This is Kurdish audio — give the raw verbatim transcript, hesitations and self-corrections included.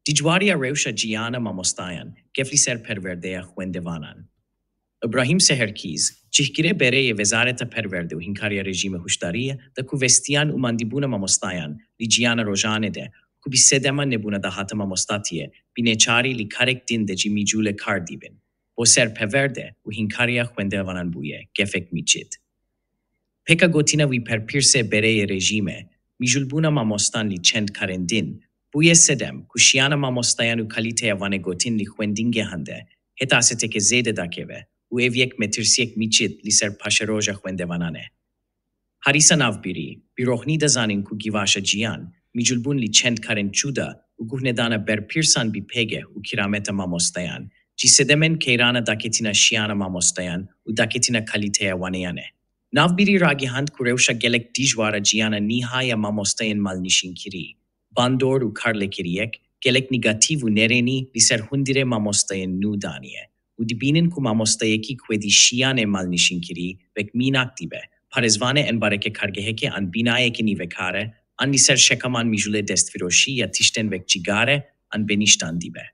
Dijwariya rewşa ciyana mamostayan, kef li ser perwerdeya xwendevanan. Îbrahîm Seherkîz, cihgirê berê yê Wezareta Perwerde û Hînkariya Rejîmê hişdarî ye, da ku vestiyan û mandîbûna mamostayan li ciyana rojane de, ku bi sedema nebûna dahata mamostatiyê, bi neçarî li karek din de jî mîcûlê kar dibin. Bo ser perwerde û hînkariya xwendevanan bûye gefek mîçit. Pêka gotina wî perpirsê berê yê rejîmê, mîcûlbûna mamostan li çend karên din, bûye sedem ku şiyana mamostayan û kalîteya wan ê gotin li xwendingê hende, heta seteke zêde dakeve û ev yek metirsiyek mîçit li ser paşeroja xwendevanan e. Harîsa navbîrî, bi roxnî de zanîn ku givaşa ciyan, mîcûlbûn li çend karên çû de û guhnedana berpirsan bi pêgeh û kirameta mamostayan, jî sedemên keyrana daketina şiyana mamostayan û daketina kalîteya waneyan e. Navbîrî ragihand ku rewşa gelek dijwar a ciyana nîha ya mamosteyên malnîşînkirî, bandor û karlêkeriyek, gelek negatîf û nerênî li ser hundirê mamosteyên nû daniye û dibînin ku mamosteyekî ku êdî şiyanê malnîşînkirî wek mînak dibe, parêzvanê enbareke kargehekê an bînayeke nîvekar e, an li ser şekaman mîcûlê destfiroşî ya tiştên wek cîgare an benîştan dibe.